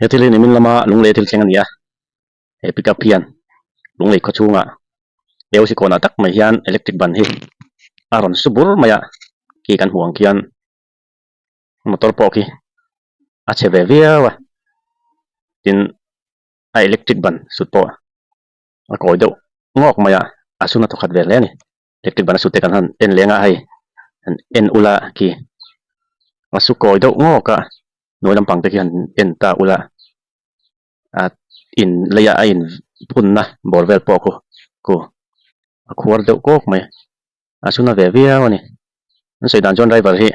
He thil hi nimin lama lunglei thil thleng a ni a, he pickup hian lunglei khaw chhungah AOC kawnah tak mai hian electric ban hi a rawn su bur mai a, khi kan hmuh ang khian motor pawh khi a chhe ve viau a, tin a electric ban sut pawh a kawi deuh ngawk mai a, a suna thawkhat ve hle a ni. Electric ban a sut te kan han en leng a hei han en ula khi a su kawi deuh ngawk a hnuai lampang te khi han en ta ula a in leiah a in phunna bawr vel pawh khu khu a khuar deuh kawk mai a su na ve viau a ni an sawi dan chuan driver hi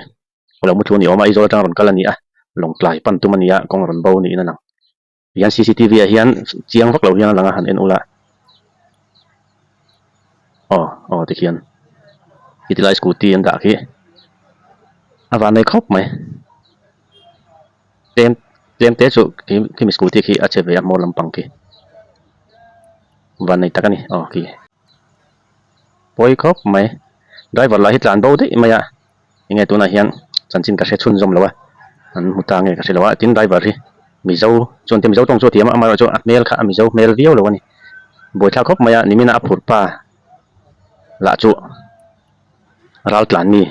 a lo mu thu a ni awm a Aizawl atanga rawn kal a ni a lawngtlai pan tum a ni a kawng a rawn bo niin a lang. Hian cctv ah hian chiang vak lo hian a lang a han en ula aw aw tikhian khiti lai scooty an dah khi a van nei khawp mai tlem tlem te chu khimi scooty khi a che ve a hmawr lampang khi van nei tak a ni aw khi pawi khawp mai driver lah hi tlan bo daih mai a. Enge tunah hian chanchin ka hre chhunzawm lo a, an hmu ta nge ka hre lo a, tin driver hi Mizo chuan te Mizo tawng chu a thiam a, amaherawhchu chu a hmel kha a Mizo hmel viau lo a ni. Buaithlak khawp mai a, nimina a phurh pa lah chu ral tlan mi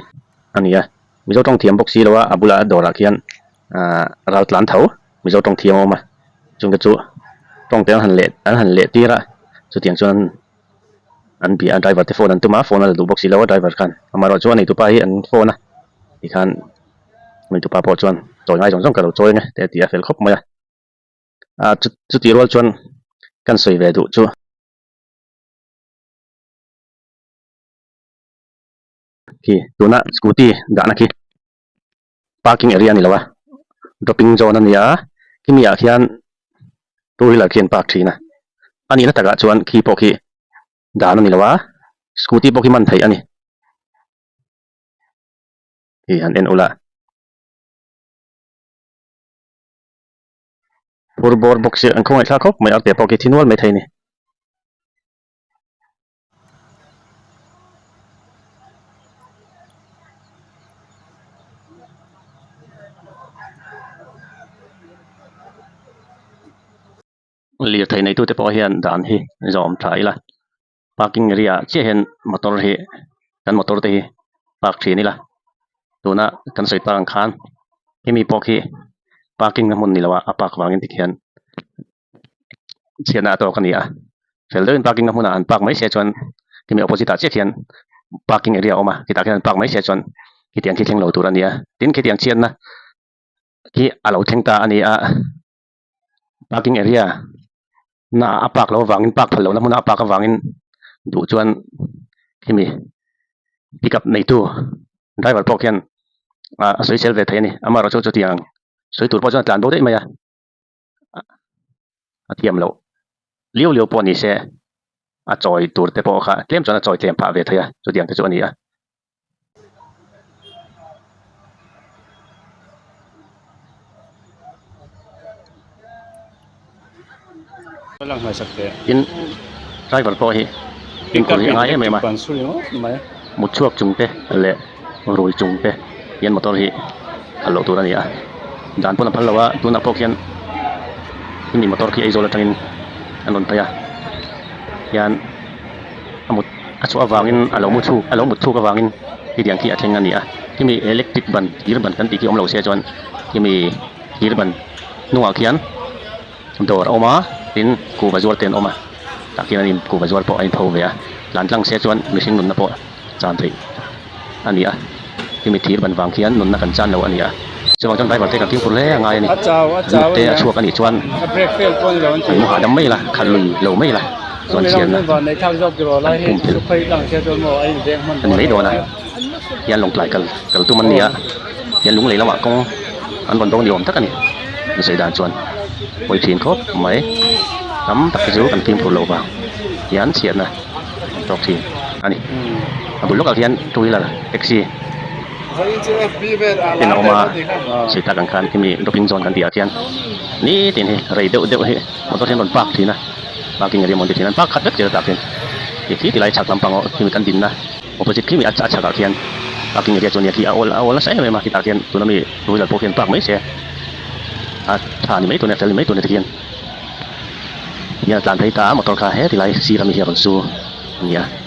a ni a, Mizo tawng thiam bawk si lo a, a bulah dawrah khian ahh ral tlan tho Mizo tawng thiam a awm a, chungte chu tawng te an han leh an han leh tir a, chutiang chuan an bia a driver te phone an tum a phone a la duh bawk si lo a driver khan amaherawh chu a neitupa hi an phone a tikhan neitupa pawh chuan chawi ngai zawng zawng ka lo chawi ang e te a ti a fel khawp mai a ah chu chutih rual chuan kan sawi ve duh chu. Khi tuna scooty dahna khi parking area a ni lo a dropping zone a ni a khimi ah khian two wheeler khi an park thin a a nihna takah chuan khi pawh khi dan a ni lo a scooty pawh khi man theih a ni hei han en ula phur bawr bawk si an khawngaih thlak khawp mai arte pawh khi thi nual mai thei a ni. Lirthei neitute pawh hian dan hi zawm tha ila parking area ah chiah hian motor hi kan motor te hi park thin ila tuna kan sawi tak ang khan hemi pawh khi parking na hmun ni lo ah a park vangin tikhian chhiatna a tawk a ni a fel deuhin parking na hmunah an park mai se chuan khimi opposite ah chiah khian parking area a awm a khitah khian an park mai se chuan khitiang khi thleng lo tur a ni a tin khitiang chhiatna khi a lo thleng ta a ni a parking area na a park loh avangin park phal lohna hmuna a park avangin duh chuan khimi pickup neitu driver pawh khian a sawisel ve thei a ni amaherawhchu chutiang sawi tur pawh chuan a tlan bo daih mai a. A thiam loh liau liau pawh ni se a chawi tur te pawh kha tlem chuan a chawi tlem phah ve thei a chutiang te chu a ni a. Tin driver pawh hi fimkhur hi a ngai em em a mut chhuak chung te leh rui chung te hian motor hi khalh loh tur a ni a dan pawn a phal lo a tunah pawh khian hemi motor khi Aizawl atangin an rawn phei a hian a mut a chhuah avangin a lo mu chhuk a lo mut chhuk avangin hetiang khi a thleng a ni a hemi electric ban thir ban kan tih khi awm lo se chuan hemi thir ban hnungah khian dawr a awm a tin kuhva zuar te an awm a tah khian an in kuhva zuar pawh a inpho ve a tlan tlang se chuan mihring nunna pawh chan theih a ni a hemi thir ban vang khian nunna kan chan lo a ni a chuvang chuan driver te kan fimkhur hle a ngai a ni mut te a chhuak a nih chuan an mu hahdam mai la khalh lui lo mai la chuan chhiarna an pumpelh a ni mai dawn a hian lawngtlai kal kal tum an ni a hian lunglei lamah kawng an rawn dawng ni awm tak a ni an sawi dan chuan pawi thin khawp mai tam tak te chu kan fimkhur loh vang hian chhiatna an tawk thin a ni a bul lawkah khian two wheeler taxi in a awm a sawi tak ang khan khimi dropping zone kan tih ah khian nitin hi rei deuh deuh hi motor hian rawn park thin a parking area mawn ti thin an park khat vek zel tah khian ti khi tilai chhak lampang aw khimi kan dinna opposite khimi a chhakah khian parking area chu a nia khi a awl a awl nasa em em a khitah khian tuna mi two wheeler pawh khian park mai se. A tha ni mai tur a ni a fel ni mai tur a ni tikhian hian a tlan phei ta a motor kha heti lai sir ami hi a rawn su a ni a.